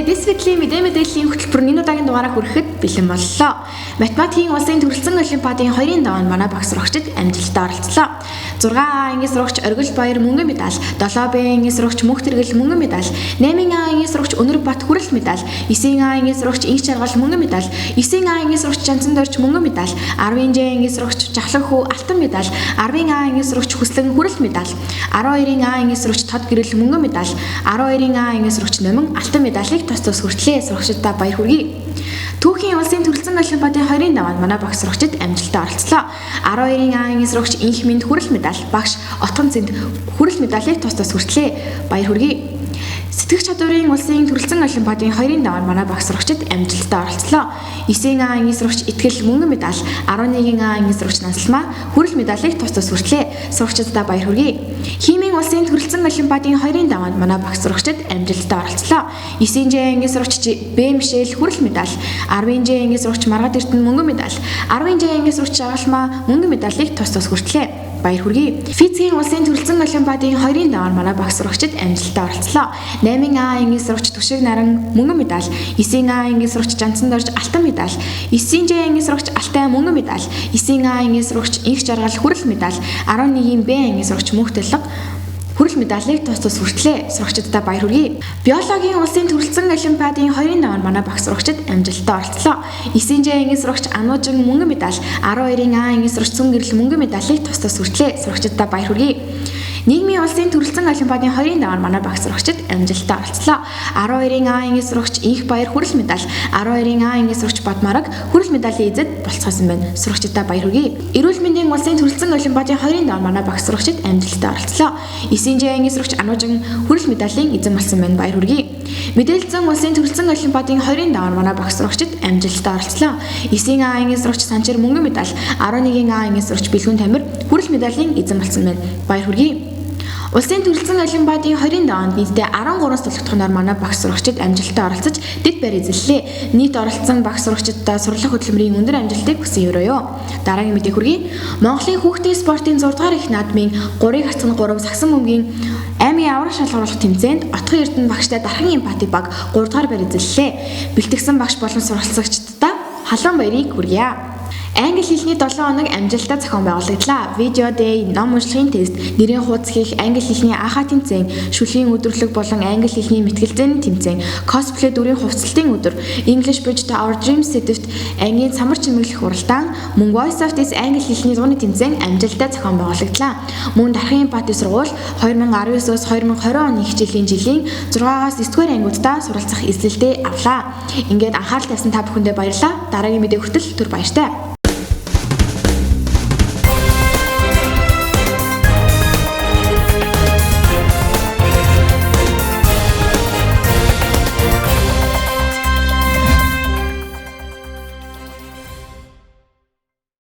Нийтдээ дэс бэдлийн мэдээллийн хөтөлбөр энэ удаагийн дугаараа хүрэхэд бэлэн боллоо. Математикийн улсын төрөлцөн олимпиадын 2-ын даваанд манай багш сурагчид амжилттай оролцлоо. 6А ангийн сурагч Оргил Баяр мөнгөн медаль, 7Б ангийн сурагч Мөнх Тэргэл мөнгөн медаль, 8А ангийн сурагч Өнөр Бат хүрэл медаль, 9А ангийн сурагч Инх Жаргал мөнгөн медаль, 9А ангийн сурагч Жанцан Дорж мөнгөн медаль, 10-Ж ангийн сурагч Жахлан Хүү алтан медаль, 10А ангийн сурагч Хүслэн хүрэл медаль, 12А ангийн сурагч Тод Гэрэл мөнгөн медаль, 12А ангийн сурагч Номин алтан медалийг тус тус хүртлээ. Сурагчдаа баяр хүргэе. Түүхийн улсын төрөлцөн олимпиадын 20-ын даваанд манай багш сурагчид амжилттай оролцлоо. 12-ын А ангийн сурагч Инх Минд хүрэл медаль, багш Отгон Цэнд хүрэл медалийг тус тус хүртлээ. Баяр хүргэе. Сэтгэх чадварын улсын төрөлцөн олимпиадын 2-ын даваанд манай багш сурагчид амжилттай оролцлоо. 9-ийн А ангийн сурагч Итгэл мөнгөн медаль, 11-ийн А ангийн сурагч Нансалмаа хүрэл медалийг тус тус хүртлээ. Сурагчдаа баяр хүргэе. Химийн улсын төрөлцөн олимпиадын 2-ын даваанд манай багш сурагчид амжилттай оролцлоо. 9-Ж ангийн сурагч Б Мишель хүрэл медаль, 10-Ж ангийн сурагч Маргад Эрдэнэ мөнгөн медаль, 10-Ж ангийн сурагч Жаргалмаа мөнгөн медалийг тус тус хүртлээ. Баяр хүргэе. Физикийн улсын төрөлцөн олимпиадын 2-ын даваанд манай багш сурагчид амжилттай оролцлоо. 8-ын А ангийн сурагч Түшиг Наран мөнгөн медаль, 9-ын А ангийн сурагч Жанцан Дорж алтан медаль, 9-Ж ангийн сурагч Алтай мөнгөн медаль, 9-ын А ангийн сурагч Инх Жаргал хүрэл медаль, 11-ийн Б ангийн сурагч Мөнх Талга хүрэл медалийг тус тус хүртлээ. Сурагчдаа баяр хүргэе. Биологийн улсын төрөлцөн олимпиадын 2-ын даваанд манай багш сурагчид амжилттай оролцлоо. 9-Ж ангийн сурагч Ануужин мөнгөн медаль, 12-ын А ангийн сурагч Цүн Гэрэл мөнгөн медалийг тус тус хүртлээ. Сурагчдаа баяр хүргэе. Нийгмийн улсын төрөлцөн олимпиадын 2-ын даваанд манай багш сурагчид амжилттай оролцлоо. 12-ын А ангийн сурагч Инх Баяр хүрэл медаль, 12-ын А ангийн сурагч Бадмараг хүрэл медалийн эзэд болцгоосон байна. Сурагчдаа баяр хүргэе. Эрүүл мэндийн улсын төрөлцөн олимпиадын 2-ын даваанд манай багш сурагчид амжилттай оролцлоо. 9-Ж ангийн сурагч Ануужин хүрэл медалийн эзэн болсон байна. Баяр хүргэе. Мэдээлэл зүйн улсын төрөлцөн олимпиадын 2-ын даваанд манай багш сурагчид амжилттай оролцлоо. 9-ийн А ангийн сурагч Санчир мөнгөн медаль, 11-ийн А ангийн сурагч Бэлгүн Тамир хүрэл медалийн эзэн болсон байна. Баяр хүргэе. Улсын төрөлцөн олимпиадын 20-ын даваанд нийтдээ 13 сулгатхнаар манай багш сурагчид амжилттай оролцож дэд байр эзэллээ. Нийт оролцсон багш сурагчиддаа сурлах хөдөлмөрийн өндөр амжилтыг хүсэн өрөөё. Дараагийн мэдээ хүргэе. Монголын хүүхдийн спортын 6 дугаар их наадмын 3-ыг хацсан 3 сагсан бөмбөгийн аймгийн аврах шалгаруулах тэмцээнд Отхон Эрдэнэ багштай Дархан Эмпати баг 3 дугаар байр эзэллээ. Бэлтгэсэн багш болон суралцагчдаа халуун баярыг хүргье. Англи хэлний 7 хоног амжилттай зохион байгуулагдлаа. Видео day, ном уншлагын тест, нэрийн хуудас хийх англи хэлний АХ тэмцээн, шүлгийн өдөрлөг болон англи хэлний мэтгэлзээний тэмцээн, косплей дүрийн хувцлалтын өдөр, English Bridge to Our Dreams сэдэвт ангийн самар чимэглэх уралдаан, мөн Voice of This англи хэлний зуны тэмцээн амжилттай зохион байгуулагдлаа. Мөн Дархан Эмпати сургууль 2019-оос 2020 оны хичээлийн жилийн 6-аас 9 дугаар ангиудаа суралцах эзлэлтэй авлаа. Ингээд анхаарал тавьсан та бүхэндээ баярлалаа. Дараагийн мэдээ хүртэл түр баяртай.